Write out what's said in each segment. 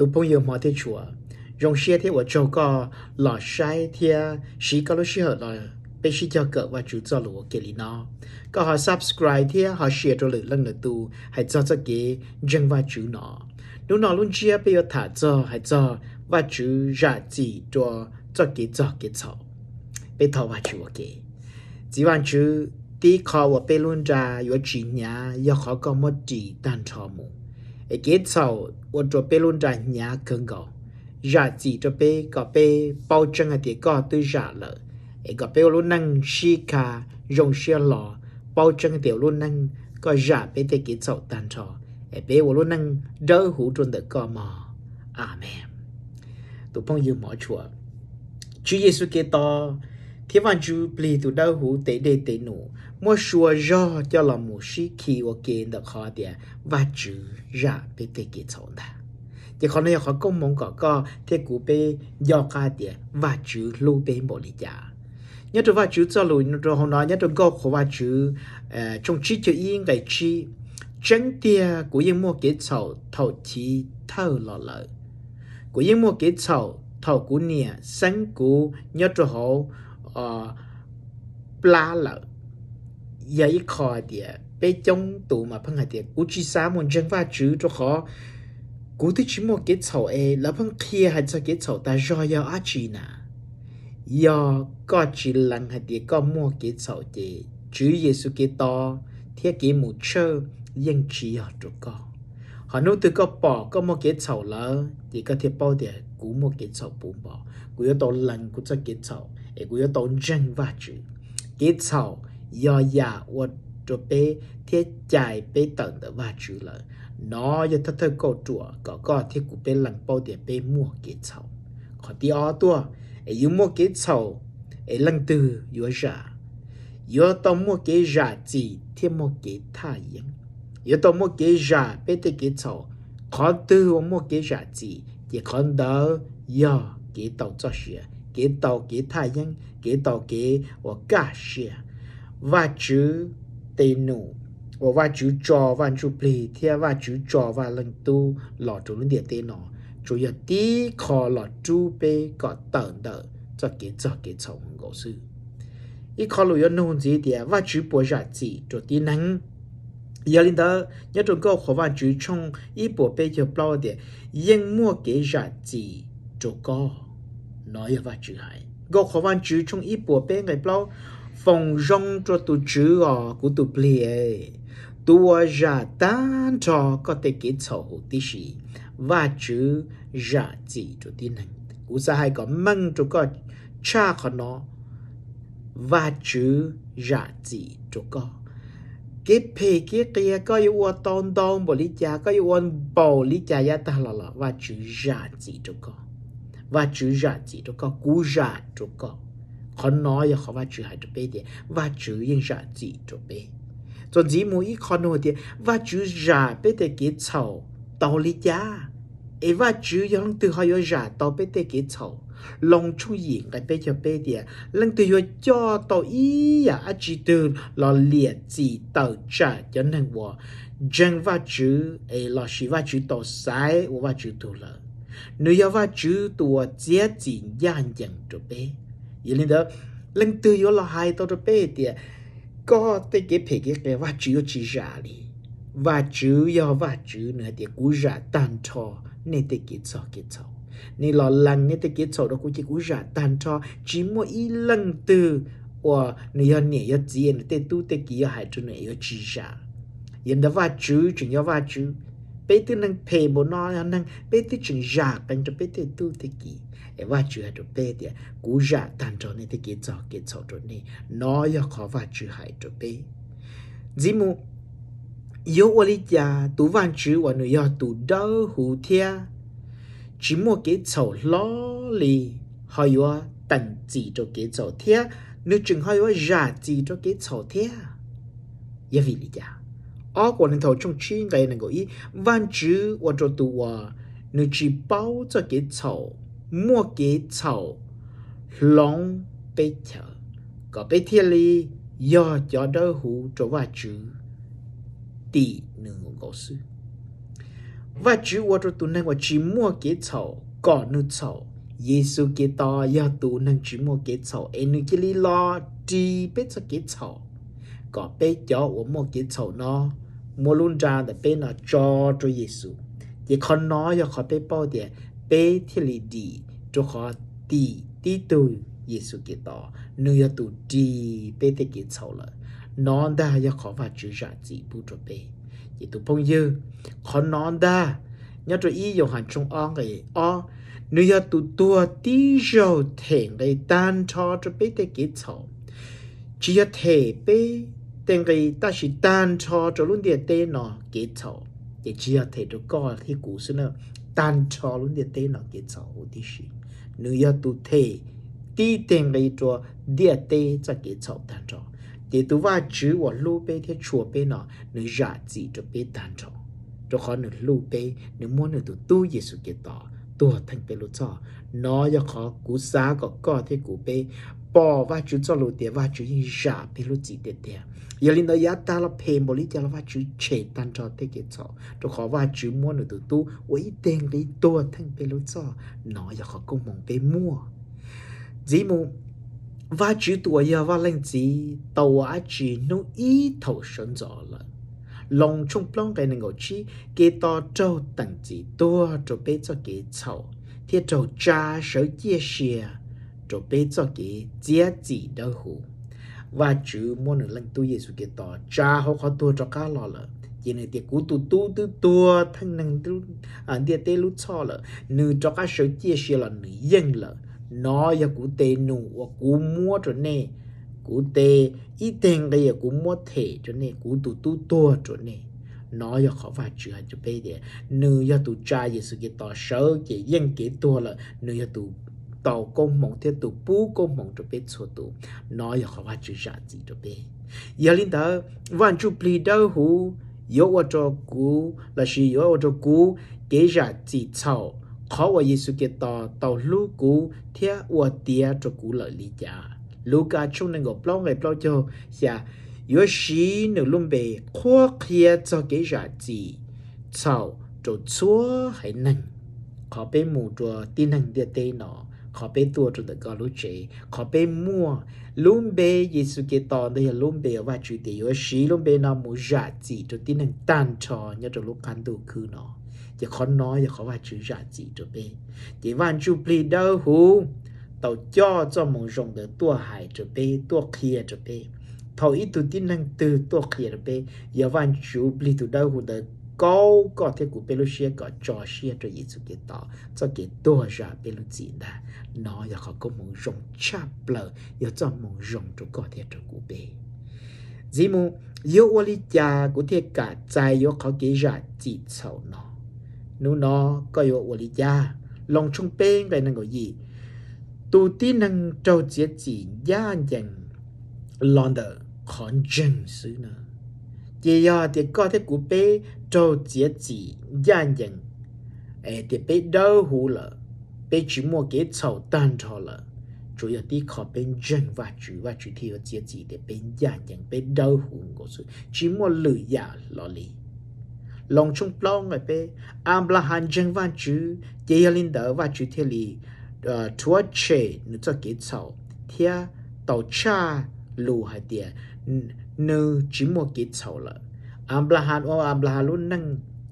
Tus phooj ywg hmov thiab tshua, zoo siab thiab ua tsaug koj los saib thiab siv koj lub sij hawm los peb sib cog kawm Vajtswv txoj lus ua ke li no. Koj ho subscribe thiab ho share rau lwm leej lwm tus hais txog txoj kev ntseeg Vajtswv no. Hnub no lub ntsiab peb yuav tham txog hais txog Vajtswv zam txim rau txoj kev txog kev txhaum. Peb thov Vajtswv ua ke. Txiv Vajtswv, tib qho uas peb lub nra yuav tsis hnyav yog qhov koj muab ris tag nrho mus, es kev txhaum ua rau peb lub nra hnyav kawg nkaus. Zam txim rau peb kom peb paub tseeb hais tias koj twb zam lawm, es kom peb ua lub neej sib kha zoo siab hlo, paub tseeb tias ua lub neej koj zam peb tej kev txhaum tag nrho, es peb ua lub neej dawb huv rau ntawm koj mog. Amees. Tus phooj ywg hmov tshua, Tswv Yexus Khetos thiab Vaj Ntsuj Plig tus Dawbhuv tes dej tes num muab sua zog coj los mus sib khi ua ke ntawm qhov tias Vajtswv zam peb tej kev txhaum ntag. Ces qhov no yog qhov koob hmoov kom koj thiab kuv peb nco qab tias Vajtswv hlub peb npaum li cas. Nyob rau Vajtswv txoj lus rau hauv no, nyob rau Nkauj Qhuas Vajtswv tshooj tsib caug ib nqe tsib: Tseeb tiag kuv yeej muaj kev txhaum thaum chiv thawj los lawm. Kuv yeej muaj kev txhaum thaum kuv niam xeeb kuv nyob rau hauv plab lawm. Yog ib qho hais tias peb coob tus mas pheej hais tias kuv tsis xav mus ntseeg Vajtswv rau qhov kuv twb tsis muaj kev txhaum es lawv pheej qhia hais txog kev txhaum tas zog yog dab tsi na. Yog koj tsis lees hais tias koj muaj kev txhaum ces Tswv Yexus Khetos thiab kev mus tshawj yeej tsis yog rau koj. Ho hnub twg koj pom koj muaj kev txhaum lawm ces koj thiaj paub tias kuv muaj kev txhaum puv npo, kuv yuav tau lees kuv txoj kev txhaum es kuv yuav tau ntseeg Vajtswv. Kev txhaum yog yam ua rau peb thiab cais peb tawm ntawm Vajtswv lawm. No yog thawj thawj kauj ruam kom koj thiab kuv peb lees paub tias peb muaj kev txhaum. Qhov thib ob tuaj, es yus muaj kev txhaum es leej twg yuav zam? Yuav tau muaj kev zam txim thiab muaj kev thaj yeeb. Yuav tau muaj kev zam peb tej kev txhaum. Qhov twg uas muaj kev zam txim ces qhov ntawd yog kev tau txoj sia, kev tau kev thaj yeeb, kev tau kev uas kaj siab. Vajtswv tes num uas Vajtswv tso Vaj Ntsuj Plig thiab Vajtswv tso Vaj Leej Tub los rau lub ntiaj teb no tsuas yog tib qho los rub peb kom tawm ntawm txoj kev txog kev txhaum nkaus xwb. Ib qho lus yuav nug ntxiv tias Vajtswv puas zam txim rau tib neeg? Yog li ntawd nyob rau Nkauj Qhuas Vajtswv tshooj ib puas peb caug plaub tias yeej muaj kev zam txim rau koj. No yog Vajtswv hais. Nkauj Qhuas Vajtswv tshooj ib puas peb nqe plaub: Foom zoo rau tus Tswv os kuv tus plig, tus uas zam tag nrho koj tej kev txhaum huv tib si. Vajtswv zam txim rau tib neeg. Kuv xav hais kom meej rau koj tshaj qhov no, Vajtswv zam txim rau koj. Kev phem kev qias koj yuav ua tau ntau npaum li cas, koj yuav ua npaum li cas yav tag los los Vajtswv zam txim rau koj. Vajtswv zam txim rau koj, kuv zam rau koj. Qhov no yog qhov Vajtswv hais rau peb tias Vajtswv yeej zam txim rau peb. Txuas ntxiv mus ib qho nug tias Vajtswv zam peb tej kev txhaum tau li cas? Es Vajtswv yog leej twg ho yuav zam tau peb tej kev txhaum? Loos tshooj yim nqe peb caug peb tias leej twg yuav coj tau ib yam dab tsi twg los liam txim tawm tsam cov neeg uas ntseeg Vajtswv es lossis Vajtswv tau xaiv ua Vajtswv tug lawm. Nws yog Vajtswv tus uas txiav txim ncaj ncees rau peb. Yog li ntawd, leej twg yuav los hais tau rau peb tias koj tej kev phem kev qias Vajtswv yuav tsis zam li? Vajtswv yog Vajtswv, nws hais tias kuv zam tag nrho nej tej kev txog kev txhaum. Nej los lees nej tej kev txhaum rau kuv ces kuv zam tag nrho. Tsis muaj ib leej twg uas nws yog niam yog txiv, nws tej tub tej ki yuav hais rau nws yuav tsis zam. Yog ntawd Vajtswv tseem yog Vajtswv. Peb twb neeg phem npaum no yog neeg, peb twb tseem zam qees rau peb tej tub tej ki. Es Vajtswv hais rau peb tias kuv zam tag nrho nej tej kev txog kev txhaum rau nej. No yog qhov Vajtswv hais rau peb. Ntxiv mus, yuav ua li cas tus Vajtswv uas nws yog tus dawb huv thiab tsis muaj kev txhaum hlo li ho yuav teem txim rau kev txhaum thiab nws tseem ho yuav zam txim rau kev txhaum thiab? Yog vim li cas? Ob Kauleethaus tshooj tsib nqe nees nkaum ib: Vajtswv ua rau tus uas nws tsis paub txoj kev txhaum muaj kev txhaum hloov peb chaw, kom peb thiaj li yog cov dawb huv rau Vajtswv tim nws nkaus xwb. Vajtswv ua rau tus neeg uas tsis muaj kev txhaum kom nws txhaum. Yexus Khetos yog tus neeg tsis muaj kev txhaum es nws cia li los ris peb txoj kev txhaum, kom peb cov uas muaj kev txhaum no muab lub nra ntawm peb no tso rau Yexus. Ces qhov no yog qhov peb paub tias peb thiaj li dim, rau qhov tim tib tug Yexus Khetos, nws yog tus ris peb tej kev txhaum lawm. No ntag yog qhov Vajtswv zam txim pub rau peb. Ces tus phooj ywg, qhov no ntag nyob rau ib Yauhas tshooj ob nqe ob, nws yog tus tuag tib zaug them nqi tag nrho rau peb tej kev txhaum. Tsis yog them peb tej nqi tab sis tag nrho rau lub ntiaj teb no kev txhaum. Ces tsis yog them rau koj thiab kuv xwb na, tag nrho lub ntiaj teb no kev txhaum huv tib si. Nws yog tus them tib teg nqi rau ntiaj teb txoj kev txhaum tag nrho. Ces tus Vajtswv uas hlub peb thiab tshua peb no, nws zam txim rau peb tag nrho, rau qhov nws hlub peb, nws muab nws tus tub Yexus Khetos tuag theej peb lub txhoj. No yog qhov kuv xav kom koj thiab kuv peb pom Vajtswv txoj lus tias Vajtswv yeej zam peb lub txim tiag tiag. Yog li ntawd yav tag los phem npaum li cas los Vajtswv tshem tag nrho tej kev txhaum, rau qhov Vajtswv muab nws tus tub ua ib teg nqi tuag theej peb lub txhoj. No yog qhov koob hmoov peb muaj. Ntxiv mus, Vajtswv tus uas yog Vaj Leej Txiv tau ua dab tsi hnub ib thaum sawv ntxov lawm? Loos tshooj plaub nqe nees nkaum tsib, Khetos raug teem txim tuag rau peb txoj kev txhaum thiab raug tsa sawv ciaj sia rau peb txoj kev txiav txim dawb huv. Vajtswv muab nws leej tub Yexus Khetos tsa hauv qhov tuag rov qab los lawm, ces nws tias kuv tus tub twb tuag theej neeg ntiaj teb lub txhoj lawm, nws rov qab sawv ciaj sia los nws yeej lawm. No yog kuv tes num uas kuv muab rau nej, kuv tes ib teg nqi uas kuv muab them rau nej, kuv tus tub tuag rau nej. No yog qhov Vajtswv hais rau peb tias nws yog tus tsa Yexus Khetos sawv ces yeej kev tuag lawm, nws yog tus tau koob hmoov thiab tus pub koob hmoov rau peb txhua tus. No yog qhov Vajtswv zam txim rau peb. Yog li ntawd, Vaj Ntsujplig Dawb Huv yuav ua rau kuv lossis yuav ua rau kuv kev zam txim txhaum, qhov uas Yexus Khetos tau hlub kuv thiab ua tiav rau kuv lawm li cas? Lukas tshooj nees nkaum plaub nqe plaub caug xya, yuav siv nws lub npe qhuab qhia txog kev zam txim txhaum rau txhua haiv neeg. Qhov peb mus rau tib neeg ntiaj teb no, qhov peb tuaj rau ntawm koj lub tsev, qhov peb muaj, lub npe Yexus Khetos ntawd yog lub npe uas Vajtswv tias yuav siv lub npe no mus zam txim rau tib neeg tag nrho nyob rau lub qab ntuj khwb no. Ces qhov no yog qhov Vajtswv zam txim rau peb. Ces Vaj Ntsujplig Dawb Huv tau coj txoj moo zoo ntawd tuaj hais rau peb, tuaj qhia rau peb. Thaum ib tug tib neeg twg tuaj qhia rau peb, yog Vaj Ntsujplig tus Dawb Huv ntawd kaub koj thiab kuv peb lub siab kom tso siab rau Yexus Khetos txoj kev tuag zam peb lub txim ntag. No yog qhov koob hmoov zoo tshaj plaws, yog txoj moo zoo rau koj thiab rau kuv peb. Ntxiv mus, yuav ua li cas kuv thiaj kam txais yuav qhov kev zam txim txhaum no? Hnub no koj yuav ua li cas? Loos tshooj peb nqe nees nkaum yim, tus tib neeg raug txiav txim ncaj ncees los ntawm qhov ntseeg xwb na. Ces yog tias koj thiab kuv peb raug txiav txim ncaj ncees, tias peb dawb huv lawm, peb tsis muaj kev txhaum tag nrho lawm, tsuas yog tib qho peb ntseeg Vajtswv, Vajtswv thiaj yuav txiav txim tias peb ncaj ncees, peb dawb huv nkaus xwb, tsis muaj lwm yam los li. Loos tshooj plaub nqe peb, Anplahas ntseeg Vajtswv, ces yog li ntawd Vajtswv thiaj li rhuav tshem nws txoj kev txhaum thiab tau tshaj lus hais tias nws tsis muaj kev txhaum lawm. Anplahas ua Anplahas lub neej,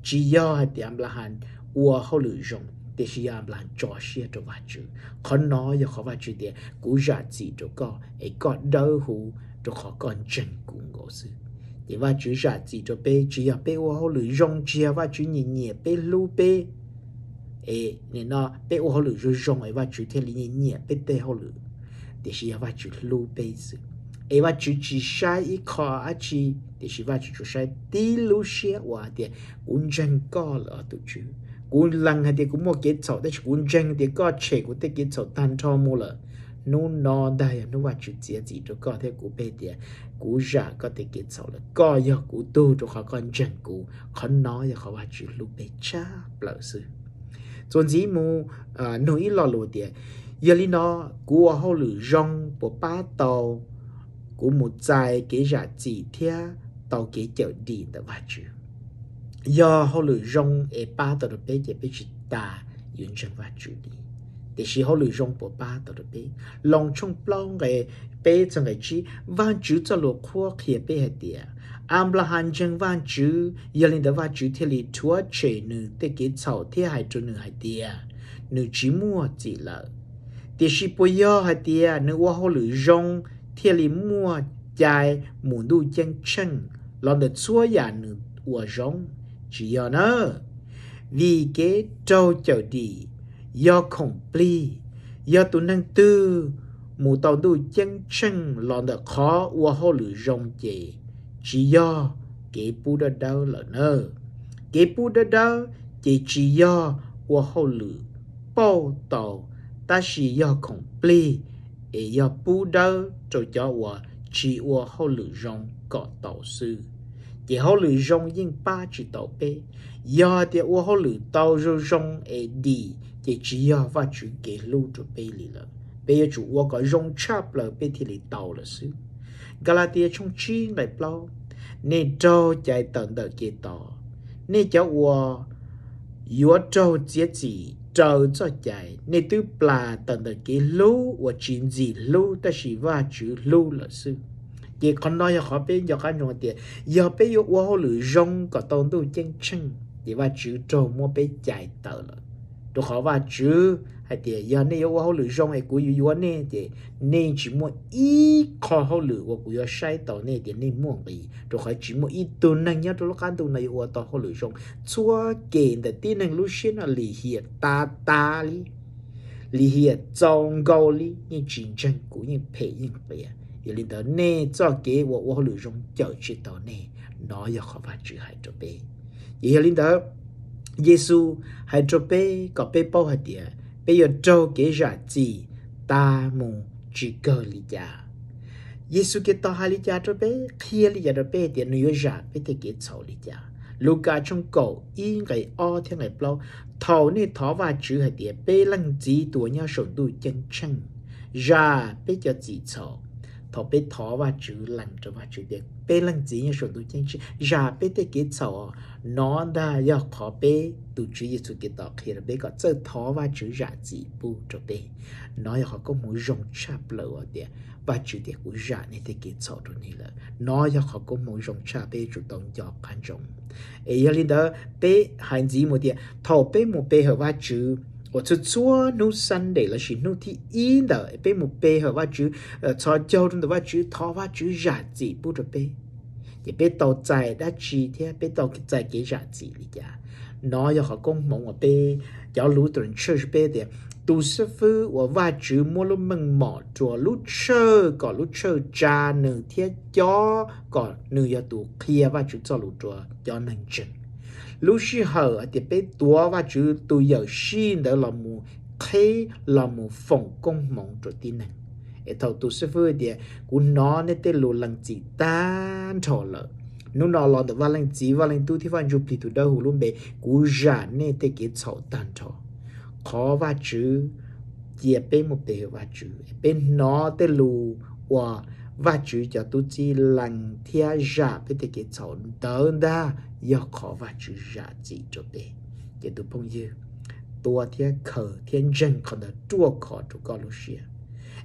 tsis yog hais tias Anplahas ua hauj lwm zoo, tiam sis yog Anplahas tso siab rau Vajtswv. Qhov no yog qhov Vajtswv tias kuv zam txim rau koj es koj dawb huv rau qhov koj ntseeg kuv nkaus xwb. Ces Vajtswv zam txim rau peb, tsis yog peb ua hauj lwm zoo, tsis yog Vajtswv nyiam nyiam peb, hlub peb, es nim no peb ua hauj lwm zoo zoo es Vajtswv thiaj li nyiam nyiam peb tej hauj lwm, tiam sis yog Vajtswv hlub peb xwb. Es Vajtswv tsis saib ib qho dab tsi, tiam sis Vajtswv tsuas saib tib lub siab uas hais tias kuv ntseeg koj lawm tus Tswv. Kuv lees hais tias kuv muaj kev txhaum, tab sis kuv ntseeg tias koj tshem kuv tej kev txhaum tag nrho mus lawm. Hnub no ntag yog hnub Vajtswv txiav txim rau koj thiab kuv peb tias kuv zam koj tej kev txhaum lawm, koj yog kuv tug rau qhov koj ntseeg kuv. Qhov no yog qhov Vajtswv hlub peb tshaj plaws xwb. Txuas ntxiv mus, nug ib lo lus tias, yog li no kuv ua hauj lwm zoo puas pab tau kuv mus txais kev zam txim thiab tau kev cawm dim ntawm Vajtswv? yog hauj lwm zoo es pab tau rau peb ces peb tsis tas yuav ntseeg Vajtswv li. Tiam sis hauj lwm zoo puas pab tau rau peb? Loos tshooj plaub nqe peb txog nqe tsib, Vajtswv txoj lus qhuab qhia peb hais tias, Anplahas ntseeg Vajtswv, yog li ntawd Vajtswv thiaj li rhuav tshem nws tej kev txhaum thiab hais rau nws hais tias, nws tsis muaj txim lawm. Tiam sis puas yog hais tias nws ua hauj lwm zoo thiaj li muaj cai mus Ntuj Ceeb Tsheej los ntawm txhua yam nws ua zoo? Tsis yog na. Vim kev raug cawm dim yog khoom plig, yog tus neeg twg mus tau Ntuj Ceeb Tsheej los ntawm qhov ua hauj lwm zoo ces tsis yog kev pub dawb dawb lawm na. Kev pub dawb dawb ces tsis yog ua hauj lwm pauj tau, tab sis yog khoom plig es yog pub dawb rau cov uas tsis ua hauj lwm zoo kom tau xwb. Ces hauj lwm zoo yeej pab tsis tau peb. Yog tias ua hauj lwm tau zoo zoo es dim ces tsis yog Vajtswv kev hlub rau peb li lawm. Peb yuav tsum ua kom zoo tshaj plaws peb thiaj li tau lawm xwb. Kalatias tshooj tsib nqe plaub, Nej raug cais tawm ntawm kev tod, nej cov uas yuav raug txiav txim raws txoj cai, nej twb plam tawm ntawm kev hlub uas tsis ntxim hlub tab sis Vajtswv hlub lawm xwb. Ces qhov no yog qhov peb nco qab ntsoov tias yog peb yuav ua hauj lwm zoo kom tau Ntuj Ceeb Tsheej ces Vajtswv raug muab peb cais tawm lawm. Rau qhov Vajtswv hais tias yog nej yuav ua hauj lwm zoo es kuv yuav yuav nej ces nej tsis muaj ib qho hauj lwm uas kuv yuav saib tau nej tias nej muaj nqis, rau qhov tsis muaj ib tug neeg nyob rau lub qab ntuj no yuav ua tau hauj lwm zoo. Txhua ceg ntawm tib neeg lub siab no lim hiam tas tas li, lim hiam txaus nkaus li, yeej tsis ntseeg kuv, yeej phem yeej qias. Yog li ntawd nej txoj kev uas ua hauj lwm zoo cawm tsis tau nej. Nov yog qhov Vajtswv hais rau peb. Ces yog li ntawd, Yexus hais rau peb kom peb paub hais tias peb yuav raug kev zam txim tas mus tsis kawg li cas. Yexus Khetos hais li cas rau peb, qhia li cas rau peb tias nws yuav zam peb tej kev txhaum li cas? Lukas tshooj kaum ib nqe ob thiab nqe plaub, Thaum nej thov Vajtswv hais tias, Peb Leej Txiv tus uas nyob saum ntuj ceeb tsheej, zam peb cov txim txhaum. Thaum peb thov Vajtswv, lees rau Vajtswv tias, Peb Leej Txiv nyob saum ntuj ceeb tsheej, zam peb tej kev txhaum. Nov ntag yog qhov peb tus Tswv Yexus Khetos qhia rau peb kom txawj thov Vajtswv zam txim pub rau peb. Nov yog qhov koob hmoov zoo tshaj plaws uas tias Vajtswv tias, Kuv zam nej tej kev txhaum rau nej lawm. Nov yog qhov koob hmoov zoo tshaj peb yuav tsum tau nco qab ntsoov. Es yog li ntawd peb hais ntxiv mus tias thaum peb mus pe hawm Vajtswv uas txhua txhua hnub Sunday lossis hnub thib ib ntawm peb mus pe hawm Vajtswv, txhos caug rau ntawm Vajtswv, thov Vajtswv zam txim pub rau peb, ces peb tau txais dab tsi thiab peb tau txais kev zam txim li cas? Nov yog qhov koob hmoov uas peb cov Lutheran Church peb tias tus xib fwb uas Vajtswv muab lub meej mom rua lub tshawj kom lub tshawj tsa nws thiab cob kom nws yog tus qhia Vajtswv txoj lus rua cov neeg ntseeg. Lub sij hawm hais tias peb tuav Vajtswv tus yawm sij ntawd los mus qheb los mus foom koob hmoov rau tib neeg. Es thaum tus xib fwb hais tias, Kuv hnov nej tej lus lees txim tag nrho lawm. Hnub no los ntawm Vaj Leej Txiv, Vaj Leej Tub thiab Vaj Ntsujplig tus Dawb Huv lub npe, kuv zam nej tej kev txhaum tag nrho. Qhov Vajtswv cia peb mus pe hawm Vajtswv, peb hnov tej lus uas Vajtswv cov tub txib lees thiab zam peb tej kev txhaum ntawd ntag yog qhov Vajtswv zam txim rau peb. Ces tus phooj ywg, tua thiab khaws thiab ntseeg qhov ntawd ruaj khov rau koj lub siab.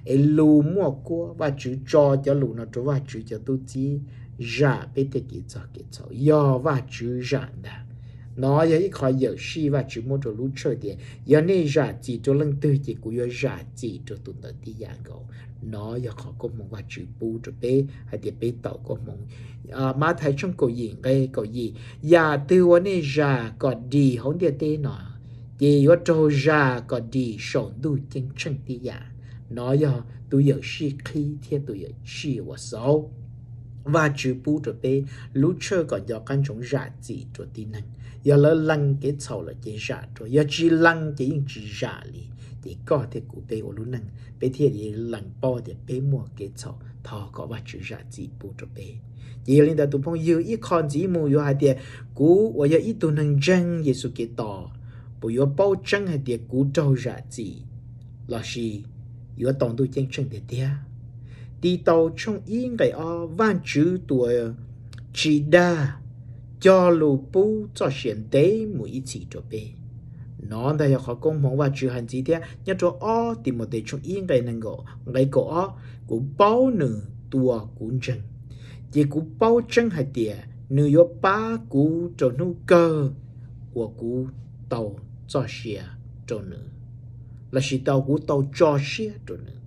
Es lus muaj kuab, Vajtswv tso cov lus no rau Vajtswv cov tub txib zam peb tej kev txog kev txhaum, yog Vajtswv zam ntag. Nov yog ib qho yawm sij Vajtswv muab rau lub tshawj tias, Yog nej zam txim rau leej twg ces kuv yuav zam txim rau tus ntawd tib yam nkaus. Nov yog qhov koob hmoov Vajtswv pub rau peb hais tias peb tau koob hmoov. Mathais tshooj kaum yim nqe kaum yim, Yam twg uas nej zam kom dim hauv ntiaj teb no, ces yuav raug zam kom dim saum ntuj ceeb tsheej tib yam. Nov yog tus yawm sij qhib thiab tus yawm sij uas xaus. Vajtswv pub rau peb lub tshawj kom nco qab ntsoov zam txim rau tib neeg. Yog lawv lees kev txhaum lawm ces zam rau, yog tsis lees ces yeej tsis zam li. Ces koj thiab kuv peb ua lub neej peb thiaj li lees paub tias peb muaj kev txhaum, thov kom Vajtswv zam txim pub rau peb. Ces yog li ntawd tus phooj ywg, ib qho ntxiv mus yuav hais tias kuv uas yog ib tug neeg ntseeg Yexus Khetos puas yuav paub tseeb hais tias kuv raug zam txim lossis yuav tau ntuj ceeb tsheej tiag tiag? Titaus tshooj ib nqe ob, Vajtswv tus uas tsis dag cog lus pub txoj sia ntev mus ib txhis rau peb. Nov ntag yog qhov koob hmoov Vajtswv hais ntxiv thiab nyob rau ob Timautes tshooj ib nqe nees nkaum, nqe kaum ob, kuv paub nws tua kuv ntseeg, ces kuv paub tseeb hais tias nws yuav pab kuv rau hnub kawg uas kuv tau txoj sia rau nws, lossis tau kuv tau tso siab rau nws.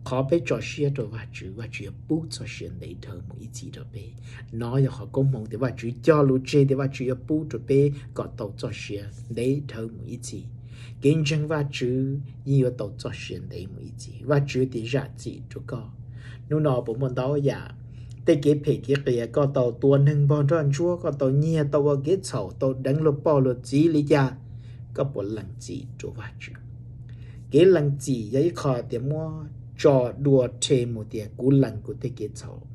Qhov peb tso siab rau Vajtswv, Vajtswv yuav pub txoj sia ntev dhawv mus ib txhis rau peb. Nov yog qhov koob hmoov tias Vajtswv cog lus tseg tias Vajtswv yuav pub rau peb kom tau txoj sia ntev dhawv mus ib txhis. Kev ntseeg Vajtswv yeej yuav tau txoj sia ntev mus ib txhis. Vajtswv tias zam txim rau koj. Hnub no puas muaj ntau yam, tej kev phem kev qias koj tau tua neeg npog nroj ntsuab, koj tau nyiag tau ua kev txhaum, tau deev luag poj luag txiv li cas, koj puas lees txim rau Vajtswv? Kev lees txim yog ib qho tias muab tso dua rhe mus tias kuv lees kuv tej kev txhaum.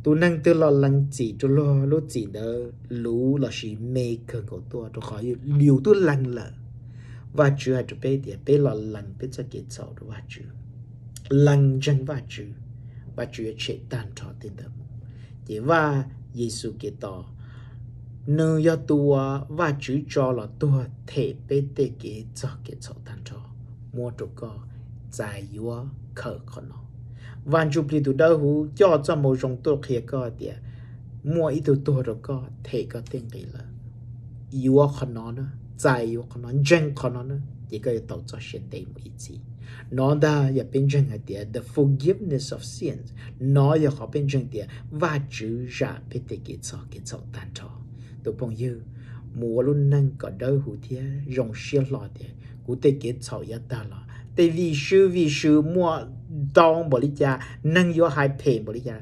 Tus neeg twg los lees txim rau luag lub txim ntawd luv lossis me kawg nkaus tuaj, rau qhov yus twb lees lawm. Vajtswv hais rau peb tias peb los lees peb txoj kev txhaum rau Vajtswv, lees ntseeg Vajtswv, Vajtswv yuav tshem tag nrho tej ntawd mus. Ces Vaj Yexus Khetos, nws yog tus uas Vajtswv tso los tuag them peb tej kev txog kev txhaum tag nrho, muab rau koj, txais yuav khawm qhov no. Vaj Ntsuj Plig tus Dawb Huv coj txoj moo zoo tuaj qhia koj tias muaj ib tug tuag rau koj them koj tej nqi lawm. Yuav qhov no na, txais yuav qhov no, ntseeg qhov no na, ces koj yuav tau txoj sia ntev mus ib txhis. Nov ntag yog peb ntseeg hais tias the forgiveness of sins. Nov yog qhov peb ntseeg tias Vajtswv zam peb tej kev txog kev txhaum tag nrho. Tus phooj ywg, mus ua lub neej kom dawb huv thiab zoo siab hlo tias kuv tej kev txhaum yav tag los tej vim sw vim sw muaj ntau npaum li cas, neeg yuav hais phem npaum li cas,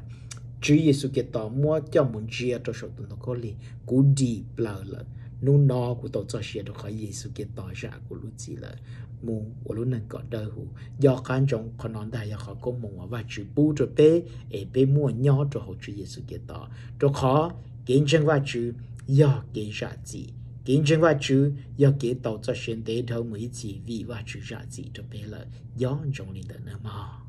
Tswv Yexus Khetos muab coj mus ntsia rau saum tus ntoo khaub lig, kuv dim plaws lawm. Hnub no kuv tau txoj sia rau qhov Yexus Khetos zam kuv lub txim lawm. Mus ua lub neej kom dawb huv. Nco qab ntsoov qhov no ntag yog qhov koob hmoov uas Vajtswv pub rau peb es peb muaj nyob rau hauv Tswv Yexus Khetos, rau qhov kev ntseeg Vajtswv yog kev zam txim. Kev ntseeg Vajtswv yog kev tau txoj sia ntev dhawv mus ib txhis vim Vajtswv zam txim rau peb lawm. Nco ntsoov li ntawd nawb mog.